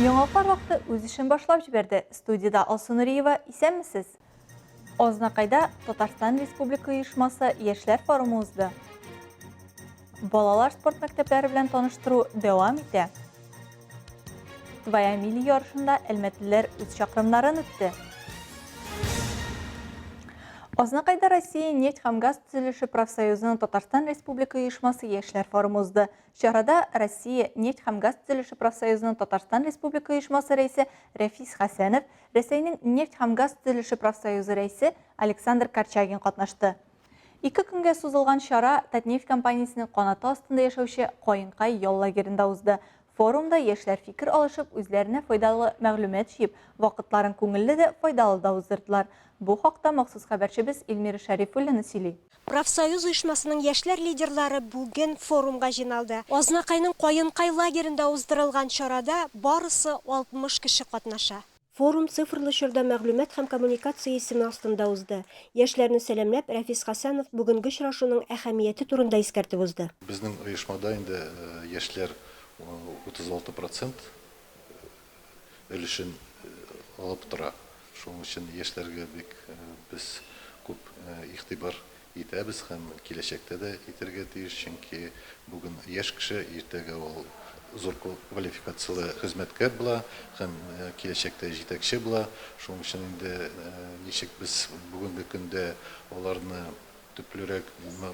Яңалыклар вакыты үз эшен башлап җибәрде. Студиядә Алсу Нуриева, исәнмесез! Азнакайда Татарстан Республика оешмасы Яшьләр форумы узды. Балалар спорт мәктәпләре белән таныштыру дәвам итә. Твоя миля ярышында әлмәтлеләр үз чакрымнарын үтте. Азнакайда Россия нефть һәм газ төзелеше профсоюзының Татарстан Республика оешмасы Яшьләр форумы узды. Чарада Россия нефть һәм газ төзелеше профсоюзының Татарстан Республика оешмасы рәисе Рәфис Хәсәнов, Рәсәйнең нефть һәм газ төзелеше профсоюзы рәисе Александр Корчагин катнашты. Ике көнгә сузылган чара Татнефть компаниясенең канаты астында яшәүче Каенкай ял лагеренда узды. Форумда яшьләр фикер алышып, үзләренә файдалы мәгълүмат җыеп, вакытларын күңелле дә, файдалы да уздырдылар. Бу хакта махсус хәбәрчебез Эльмира Шәрифуллина сөйли. Профсоюз оешмасының яшьләр лидерлары бүген форумга җыйналды. Азнакайның Каенкай лагеренда уздырылган чарада барысы 60 кеше катнаша. Форум Цифрлы чорда мәгълүмат һәм коммуникация исеме астында узды. Яшьләрне сәламләп, Рәфис Хәсәнов бүгенге очрашуның әһәмияте турында искәртеп узды. Безнең оешмада инде яшьләр 36 процент өлешен алып тора. Шуның өчен яшьләргә бик без күп игътибар Итәбез һәм киләчәктә дә итәргә тиеш, чөнки бүген яшь кеше, иртәгә ул зур квалификацияле хезмәткәр була һәм киләчәктә җитәкче була. Шуның өчен инде ничек без бүгенге көндә аларны төплерәк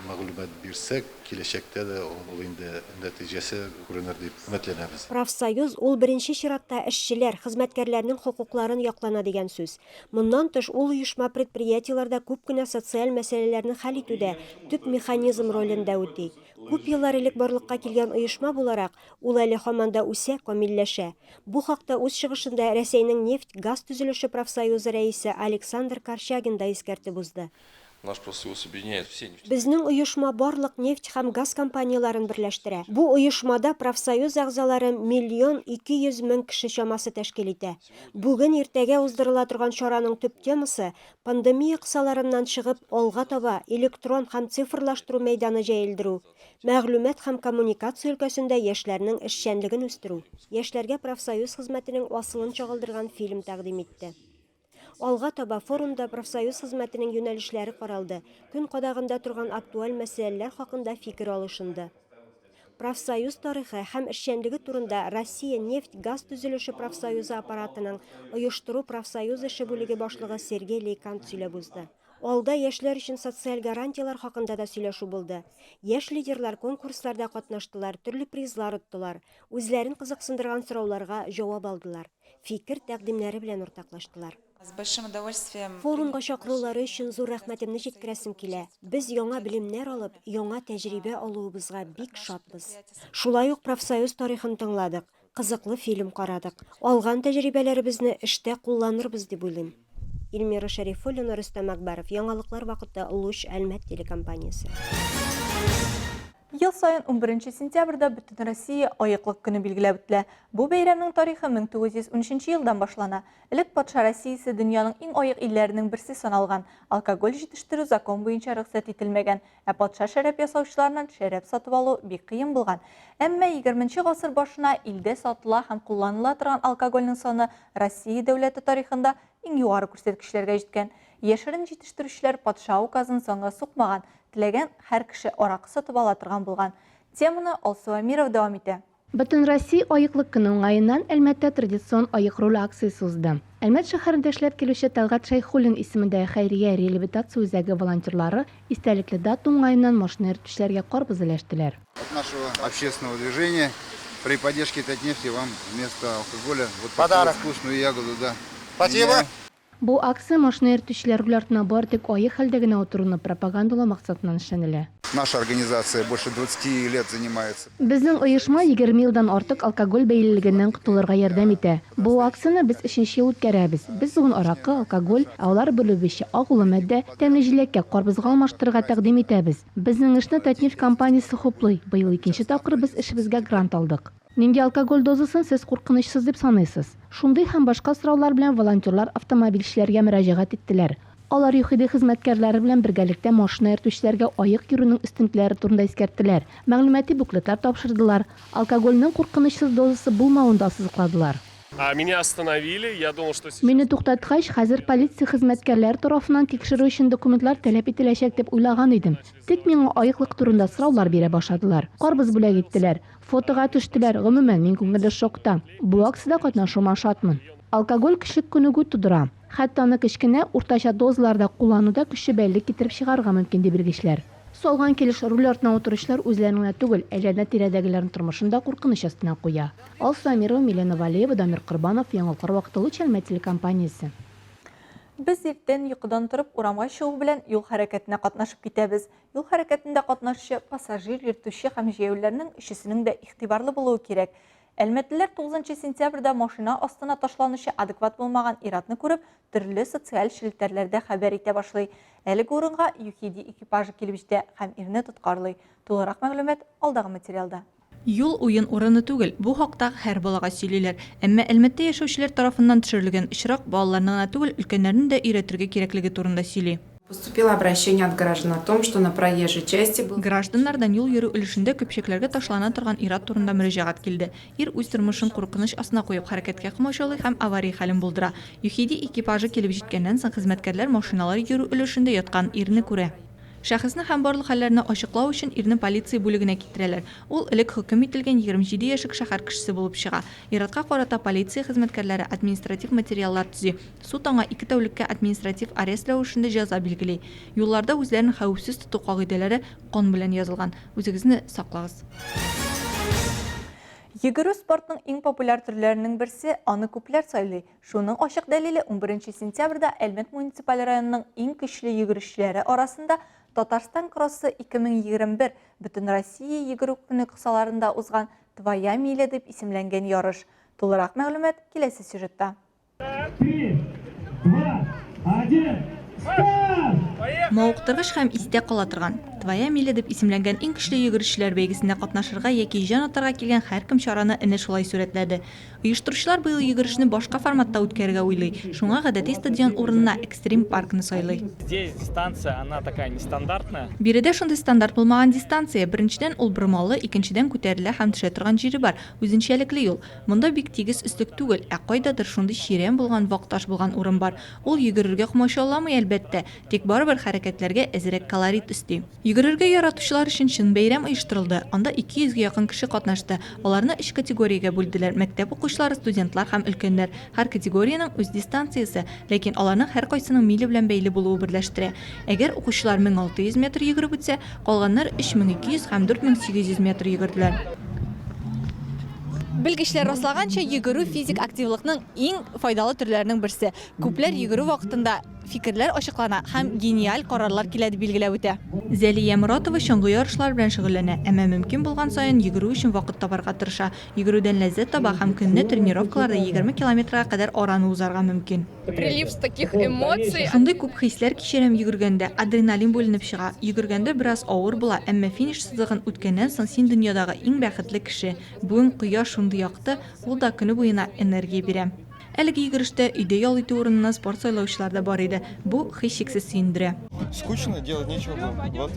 мәгълүмат бирсәк, киләчәктә дә ул инде нәтиҗәсе күренер дип өметләнәбез. Профсоюз, ул беренче чиратта эшчеләр, хезмәткәрләрнең хокукларын яклана дигән сүз. Моннан тыш, ул оешма предприятиеләрдә күп кенә социаль мәсьәләләрне хәл итүдә төп механизм ролен дә үти. Күп еллар элек барлыкка килгән оешма буларак, ул әле һаман да үсә, камилләшә. Бу хакта үз чыгышында Рәсәйнең нефть, газ төзелеше профсоюзы рәисе Александр Корчагин да искәртеп узды. Наш профсоюз объединяет все нефтяные. Безнең оешма барлык нефть һәм газ компанияләрен берләштерә. Бу оешмада профсоюз әгъзалары 1 200 000 кеше чамасы тәшкил итә. Бүген, иртәгә уздырыла торган чараның төп темасы, пандемия кысаларыннан чыгып, алга таба электрон һәм цифрлаштыру мәйданы җәелдерү, мәгълүмат һәм коммуникация өлкәсендә яшьләрнең эшчәнлеген үстерү. Яшьләргә профсоюз хезмәтенең асылын чагылдырган фильм тәкъдим итте. Алга таба форумда профсоюз хезмәтенең юнәлешләре каралды, көн кадагында торган актуаль мәсьәләләр хакында фикер алышынды. Профсоюз тарихы һәм эшчәнлеге турында Россия нефть-газ төзелеше профсоюзы аппаратының оештыру-профсоюз эше бүлеге башлыгы Сергей Лейкант сөйләп узды. Алда яшьләр өчен социаль гарантияләр хакында да сөйләшү булды. Яшь лидерлар конкурсларда катнаштылар, төрле призлар оттылар, үзләрен кызыксындырган сорауларга җавап алдылар. Фикер, тәкъдимнәре белән уртаклаштылар. С большим удовольствием. Форумга чакырулары өчен зур рәхмәтемне җиткерәсем килә. Без яңа белемнәр алып, яңа тәҗрибә алуыбызга бик шатбыз. Шулай ук профсоюз тарихын тыңладык, кызыклы фильм карадык. Алган тәҗрибәләребезне эштә кулланырбыз дип уйлыйм. Эльмира Шәрифуллина, Рөстәм Әкбәров, Яңалыклар вакыты, Луч, Әлмәт телекомпаниясе. Ел саен унберенче сентябрьдә Бөтенроссия аеклык көне билгеләп үтелә. Бу бәйрәмнең тарихы 1913 елдан башлана. Элек патша Россиясе дөньяның иң аек илләренең берсе саналган. Алкоголь җитештерү закон буенча рөхсәт ителмәгән, ә патша шәраб ясаучыларыннан шәраб сатып алу бик кыен булган. Әмма егерменче гасыр башына илдә сатыла һәм кулланыла торган алкогольнең саны Россия дәүләте тарихында иң югары күрсәткечләргә җиткән. Яшерен җитештерүчеләр патша указын санга сукмаган, теләгән һәр кеше аракы сатып ала торган булган. Теманы Алсу Әмирова дәвам итә. Бөтенроссия аеклык көне уңаеннан Әлмәттә традицион Аек руль акциясе узды. Әлмәт шәһәрендә эшләп килүче Тәлгать Шәйхуллин исемендәге хәйрия реабилитация үзәге волонтерлары истәлекле дата уңаеннан машина йөртүчеләргә карбыз өләштеләр. От нашего общественного движения при поддержке Татнефти вам вместо алкоголя вот такую вкусную ягоду, да. Спасибо! Бу акция машина йөртүчеләр руль артына бары тик аек хәлдә генә утыруны пропагандалау максатыннан эшләнелә. Наша организация больше двадцати лет занимается. Безнең оешма 20 елдан артык алкоголь бәйлелегеннән котылырга ярдәм итә. Бу акцияне без өченче ел үткәрәбез. Без бүген аракы, алкоголь, ә алар белүебезчә, агулы матдә, тәмле җиләккә, карбызга алмаштырырга тәкъдим итәбез. Безнең эшне Татнефть компаниясе хуплый. Быел икенче тапкыр без эшебезгә грант алдык. Нинди алкоголь дозасын сез куркынычсыз дип саныйсыз? Шундый һәм башка сораулар белән волонтерлар автомобильчеләргә мөрәҗәгать иттеләр. Алар ЮХИДИ хезмәткәрләре белән бергәлектә машина йөртүчеләргә аек йөрүнең өстенлекләре турында искәрттеләр, мәгълүмати буклетлар тапшырдылар, алкогольнең куркынычсыз дозасы булмавын да ассызыкладылар. А меня остановили, я думал, что сейчас... Мине туктаткач, хәзер полиция хезмәткәрләре тарафыннан тикшерү өчен документлар таләп ителәчәк дип уйлаган идем. Тик миңа аеклык турында сораулар бирә башладылар. Карбыз бүләк иттеләр. Фотога төштеләр. Гомумән, мин күңелле шокта. Бу акциядә катнашуыма шатмын. Алкоголь көчле күнегү тудыра. Хәтта аны кечкенә, уртача дозаларда куллану да көчле бәйлелек китереп чыгарырга мөмкин, ди белгечләр. Салган килеш руль артына утыручылар үзләрен генә түгел, әйләнә-тирәдәгеләрнең тормышын да куркыныч астына куя. Алсу Әмирова, Милена Валеева, Дамир Корбанов, Яңалыклар вакыты Луч Әлмәт телекомпаниясе. Без иртән йокыдан торып урамга чыгу белән юл хәрәкәтенә катнашып китәбез. Юл хәрәкәтендә катнашучы пассажир, йөртүче һәм җәяүлеләрнең өчесенең дә игътибарлы булуы кирәк. Әлмәтлеләр 9 сентябрьдә машина астына ташланучы адекват булмаган ир-атны күреп, төрле социаль челтәрләрдә хәбәр итә башлый. Әлеге урынга ЮХИДИ экипажы килеп җитә һәм ирне тоткарлый. Тулырак мәгълүмат алдагы материалда. Юл уен урыны түгел, бу хакта һәр балага сөйлиләр. Әмма Әлмәттә яшәүчеләр тарафыннан төшерелгән очрак балаларны гына түгел, өлкәннәрне дә өйрәтергә кирәклеге турында сөйли. Поступило обращение от граждан о том, что на проезжей части был. Гражданнардан юл йөрү өлешендә көпчәкләргә ташлана торган ир-ат турында мөрәҗәгать килде. Ир үз тормышын куркыныч астына куеп хәрәкәткә комачаулый һәм авария хәлен булдыра. ЮХИДИ экипажы килеп җиткәннән соң хезмәткәрләр машиналар йөрү өлешендә яткан ирне күрә. Шәхесне һәм барлык хәлләрне ачыклау өчен ирне полиция бүлегенә китерәләр. Ул элек хөкем ителгән 27 яшьлек шәһәр кешесе булып чыга. Ир-атка карата полиция хезмәткәрләре административ материаллар төзи. Суд аңа ике тәүлеккә административ арест рәвешендә җәза билгели. Юлларда үзләрен хәвефсез тоту кагыйдәләре кан белән язылган. Үзегезне саклагыз. Йөгерү спортның иң популяр төрләренең берсе, аны күпләр сайлый. Шуның ачык дәлиле, унберенче сентябрьдә Әлмәт муниципаль районының иң көчле йөгерешчеләре арасында Татарстан кроссы 2021 Бөтенроссия йөгерү көне кысаларында узган Твоя миля дип исемләнгән ярыш. Тулырак мәгълүмат киләсе сюжетта. Три, два, один, старт! Мавыктыргыч һәм истә кала торган Твоя миля дип исемләнгән иң көчле йөгерешчеләр бәйгесендә катнашырга яки җан атарга килгән һәркем чараны әнә шулай сурәтләде. Оештыручылар быел йөгерешне башка форматта үткәрергә уйлый, шуңа гадәти стадион урынына экстрим-паркны сайлый. Здесь дистанция, она такая нестандартная. Биредә шундый стандарт булмаган дистанция. Беренчедән, ул бормалы, икенчедән, күтәрелә һәм төшә торган җире бар. Үзенчәлекле юл. Монда бик тигез өслек түгел, ә кайдадыр шундый чирәм булган вак таш булган урын бар. Ул йөгерергә комачауламый, әлбәттә, тик барыбер хәрәкәтләргә әзрәк колорит өсти. Йөгерергә яратучылар өчен чын бәйрәм оештырылды. Анда 200 гә якын кеше катнашты. Аларны өч категориягә бүлделәр, мәктәп укучылары, студентлар һәм өлкәннәр. Һәр категориянең үз дистанциясе, ләкин аларның һәркайсының миля белән бәйле булуы берләштерә. Әгәр укучылар 1600 метр йөгереп үтсә, калганнар 3200 һәм 4800 метр йөгерделәр. Белгечләр раслаганча, йөгерү физик активлыкның иң файдалы төрләренең берсе. Күпләр йөгерү вакытында Фикерләр ачыклана һәм гениаль карарлар килә, дип билгеләп үтә. Зәлия Моратова чаңгы ярышлары белән шөгыльләнә, әмма мөмкин булган саен йөгерү өчен вакыт табарга тырыша. Йөгерүдән ләззәт таба һәм көненә тренировкаларда 20 километрга кадәр араны узарга мөмкин. Прилив таких эмоций. Шундый күп хисләр кичерәм йөгергәндә, адреналин бүленеп чыга. Йөгергәндә бераз авыр була, әмма финиш сызыгын үткәннән соң син дөньядагы иң бәхетле кеше. Бүген кояш шундый якты, ул да көне буена энергия бирә. Әлеге йөгерештә өйдә ял итү урынына спорт сайлаучылар да бар иде. Бу, һичшиксез, сөендерә. Скучно, делать нечего было. Вот.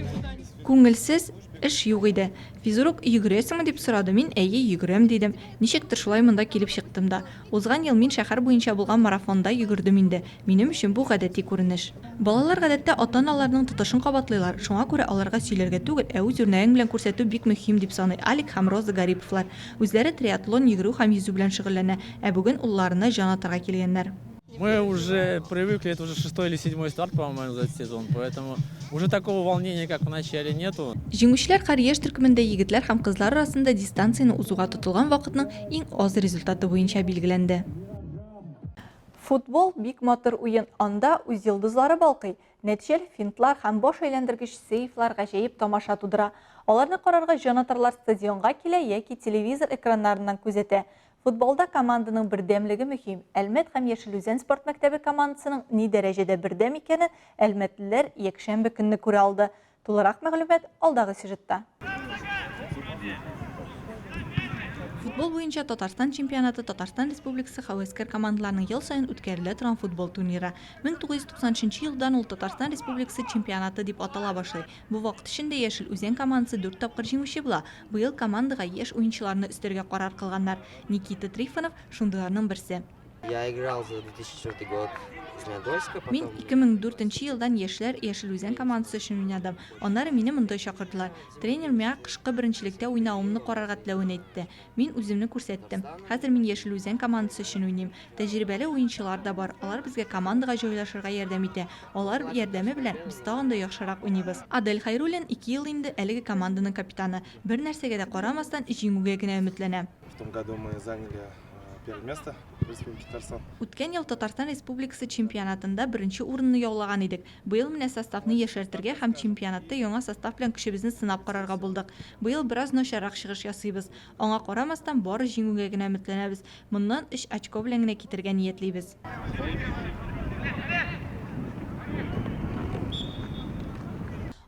Күңелсез, эш юк иде. Физрук, йөгерәсеңме, дип сорады. Мин, әйе, йөгерәм, дидем. Ничектер шулай монда килеп чыктым да. Узган ел мин шәһәр буенча булган марафонда йөгердем инде. Минем өчен бу гадәти күренеш. Балалар гадәттә ата-аналарының тотышын кабатлыйлар, шуңа күрә аларга сөйләргә түгел, ә үз үрнәгең белән күрсәтү бик мөһим, дип саный Алик һәм Роза Гариповлар. Үзләре триатлон, йөгерү һәм йөзү белән шөгыльләнә, ә бүген улларына җан атарга килгәннәр. Мы уже привыкли, это уже шестой или седьмой старт, по-моему, за этот сезон, поэтому уже такого волнения, как в начале, нету. Җиңүчеләр һәр яшь төркемендә егетләр һәм кызлар арасында дистанцияне узуга тотылган вакытның иң аз результаты буенча билгеләнде. Футбол, бик матур уен, анда үз йолдызлары балкый. Нәтиҗәле финтлар һәм баш әйләндергеч сейфлар гаҗәеп тамаша тудыра. Аларны карарга җанатарлар стадионга килә яки телевизор экраннарыннан күзәтә. Футболда команданың бердәмлеге мөһим. Әлмәт һәм Яшел Үзән спорт мәктәбе командасының ни дәрәҗәдә бердәм икәнен әлмәтлеләр якшәмбе көнне күрә алды. Тулырак мәгълүмат алдагы сюжетта. Футбол буенча Татарстан чемпионаты Татарстан Республикасы һәвәскәр командаларының ел саен үткәрелә торган футбол турниры. 1993 елдан ул Татарстан Республикасы чемпионаты дип атала башлый. Бу вакыт эчендә Яшел Үзән командасы дүрт тапкыр җиңүче була. Быел командага яшь уенчыларны өстәргә карар кылганнар. Никита Трифонов, шундыйларның берсе. Я играл за 2004 год Змеядольска, Мин потом 2004 нче елдан яшьләр Яшел Үзән командасы өчен уйнадым. Аннары мине монда чакырдылар. Тренер миңа кышкы беренчелектә уйнавымны карарга теләвен әйтте. Мин үземне күрсәттем. Хәзер мин Яшел Үзән командасы өчен уйныйм. Тәҗрибәле уенчылар да бар, алар безгә командага җайлашырга ярдәм итә. Алар ярдәме белән без тагын да яхшырак уйныйбыз. Адель Хәйруллин ике ел инде әлеге команданың капитаны. Бернәрсәгә дә карамастан, җиңүгә генә өметләнә. В том году мы заняли первое место в Республике Татарстан. Үткән ел Татарстан Республикасы чемпионатында беренче урынны яулаган идек. Быел менә составны яшәртергә һәм чемпионатта яңа состав белән көчебезне сынап карарга булдык. Быел бераз начаррак чыгыш ясыйбыз. Аңа карамастан, бары җиңүгә генә өметләнәбез. Моннан өч очко белән генә китәргә ниятлибез.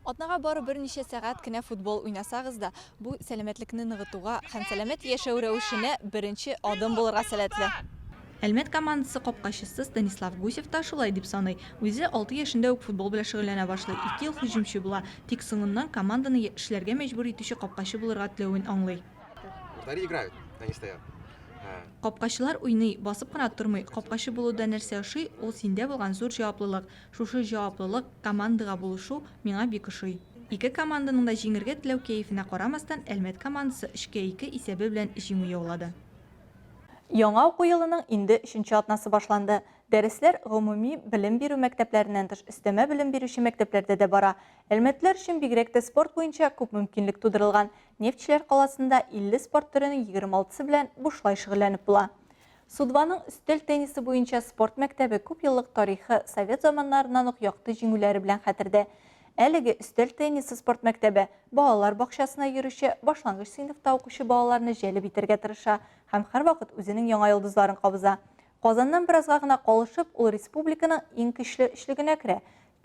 Атнага бары берничә сәгать кенә футбол уйнасагыз да, бу сәламәтлекне ныгытуга һәм сәламәт яшәү рәвешенә беренче адым булырга сәләтле. Әлмәт командасы капкачысы Станислав Гусев та шулай дип саный. Үзе алты яшендә үк футбол белән шөгыльләнә башлый, ике ел һөҗүмче була, тик соңыннан команданы эшләргә мәҗбүр итүче капкачы булырга теләвен аңлый. Вратари играют, они стоят. Капкачылар уйный, басып кына тормый. Капкачы булуда нәрсә ошый, ул синдә булган зур җаваплылык. Шушы җаваплылык, командага булышу миңа бик ошый. Ике команданың да җиңергә теләү кәефенә карамастан, Әлмәт командасы өчкә ике исәбе белән җиңү яулады. Яңа уку елының инде өченче атнасы башланды. Дәресләр гомуми белем бирү мәктәпләреннән тыш өстәмә белем бирүче мәктәпләрдә дә бара. Әлмәтлеләр өчен бигрәк тә спорт буенча күп мөмкинлек тудырылган. Нефтьчеләр каласында 50 спорт төренең 26-сы белән бушлай шөгыльләнеп була. Судваның өстәл теннисы буенча спорт мәктәбе күп еллык тарихы, совет заманнарыннан ук якты җиңүләре белән хәтердә. Әлеге өстәл теннисы спорт мәктәбе балалар бакчасына йөрүче, башлангыч сыйныфта укучы балаларны җәлеп итәргә тырыша һәм һәрвакыт үзенең яңа йолдызларын кабыза. Казаннан беразга гына калышып, ул республиканың иң көчле өчлегенә керә.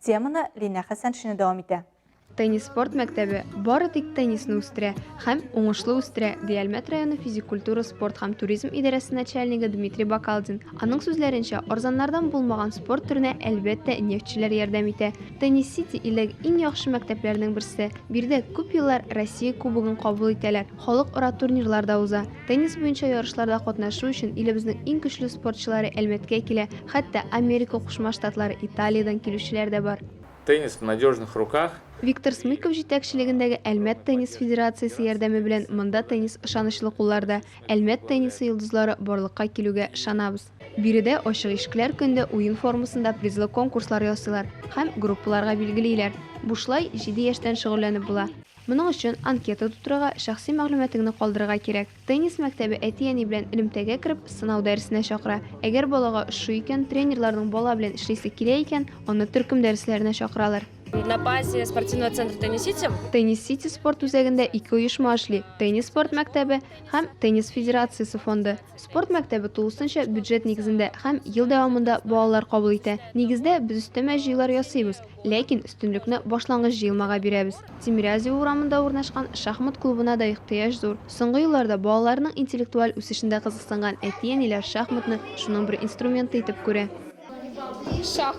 Теманы Линә Хәсәншина дәвам итә. Теннис спорт мәктәбе бары тик теннисны үстерә һәм уңышлы үстерә, ди Әлмәт районы физик культура, спорт һәм туризм идарәсе начальнигы Дмитрий Бакалдин. Аның сүзләренчә, арзаннардан булмаган спорт төренә, әлбәттә, нефтьчеләр ярдәм итә. Теннис-сити илдәге иң яхшы мәктәпләрнең берсе. Биредә күп еллар Россия Кубогын кабул итәләр, халыкара турнирлар да уза. Теннис буенча ярышларда катнашу өчен илебезнең иң көчле спортчылары Әлмәткә килә, хәтта Америка Кушма Штатлары, Италиядән килүчеләр дә бар. Теннис в надежных руках. Виктор Смыков җитәкчелегендәге Әлмәт теннис федерациясе ярдәме белән монда теннис ышанычлы кулларда. Әлмәт теннисы йолдызлары барлыкка килүгә ышанабыз. Биредә Ачык ишекләр көндә уен формасында призлы конкурслар ясыйлар һәм группаларга билгелиләр. Бушлай җиде яшьтән шөгыльләнеп була. Моның өчен анкета тутырырга, шәхси мәгълүматыңны калдырырга кирәк. Теннис мәктәбе әти-әни белән элемтәгә кереп, сынау дәресенә чакыра. Әгәр балага ошый икән, тренерларның бала белән эшлисе килә икән, аны төркем дәресләренә чакыралар. На базе спортивного центра Теннис-Сити. Теннис-Сити спорт үзәгендә ике оешма эшли, Теннис спорт мәктәбе һәм Теннис федерациясе фонды. Спорт мәктәбе тулысынча бюджет нигезендә һәм ел дәвамында балалар кабул итә. Нигездә, без өстәмә җыюлар ясыйбыз. Ләкин өстенлекне башлангыч җыелмага бирәбез. Тимирязево урамында урнашкан шахмат клубына да ихтыяҗ зур. Соңгы елларда балаларның интеллектуаль үсешендә кызыксынган әти-әниләр шахматны шуның бер инструменты итеп күрә. Шах.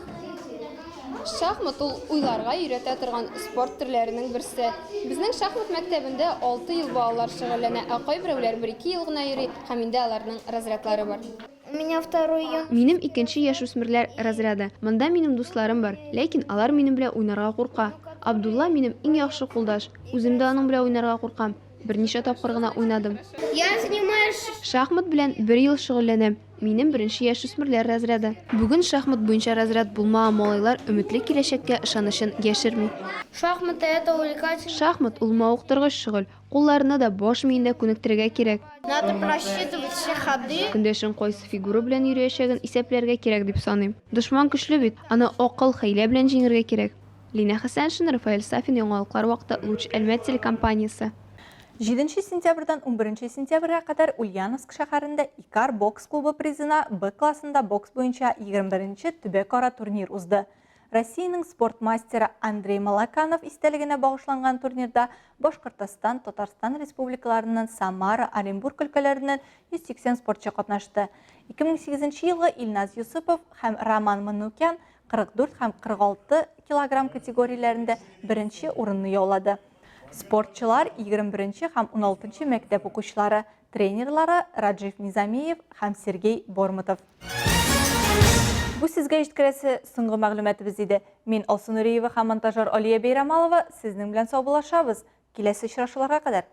Шахмат ул уйларга өйрәтә торган спорт төрләренең берсе. Безнең шахмат мәктәбендә алты ел балалар шөгыльләнә, ә кайберәүләр бер-ике ел гына йөри һәм инде аларның разрядлары бар. У меня второй я. Минем икенче яшүсмерләр разряды. Монда минем дусларым бар, ләкин алар минем белән уйнарга курка. Абдулла минем иң яхшы кулдаш. Үзем дә аның белән уйнарга куркам. Берничә тапкыр гына уйнадым. Я занимаюсь. Шахмат белән бер ел шөгыльләнәм. Минем беренче яшүсмерләр разряды. Бүген шахмат буенча разряд булмаган малайлар өметле киләчәккә ышанычын яшерми. Шахматы это увлекательно. Шахмат ул мавыктыргыч шөгыль. Кулларны да, баш миен дә күнектерергә кирәк. Надо просчитывать все ходы. Көндәшең кайсы фигура белән йөриячәген исәпләргә кирәк дип саныйм. Дошман көчле бит, аны акыл, хәйлә белән җиңергә кирәк. Линә Хәсәншина, Рафаэль Сафин, Яңалыклар вакыты, Луч Әлмәт телекомпаниясе. Җиденче сентябрьдән унберенче сентябрьгә кадәр Ульяновск шәһәрендә Икар бокс клубы призына Б классында бокс буенча 21 нче төбәкара турнир узды. Россиянең спорт мастеры Андрей Малаканов истәлегенә багышланган турнирда Башкортостан, Татарстан республикаларыннан, Самара, Оренбург өлкәләреннән 180 спортчы катнашты. 2008 нче елгы Илназ Йосыпов һәм Роман Манукян 44 һәм 46 килограмм категорияләрендә беренче урынны яулады. Спортчылар 21 нче һәм 16 нчы мәктәп укучылары, тренерлары Раджив Низамиев һәм Сергей Бормотов. Бу сезгә җиткерәсе соңгы мәгълүматыбыз иде. Мин Алсу Нуриева һәм монтажер Алия Бәйрамалова сезнең белән саубуллашабыз. Киләсе очрашуларга кадәр!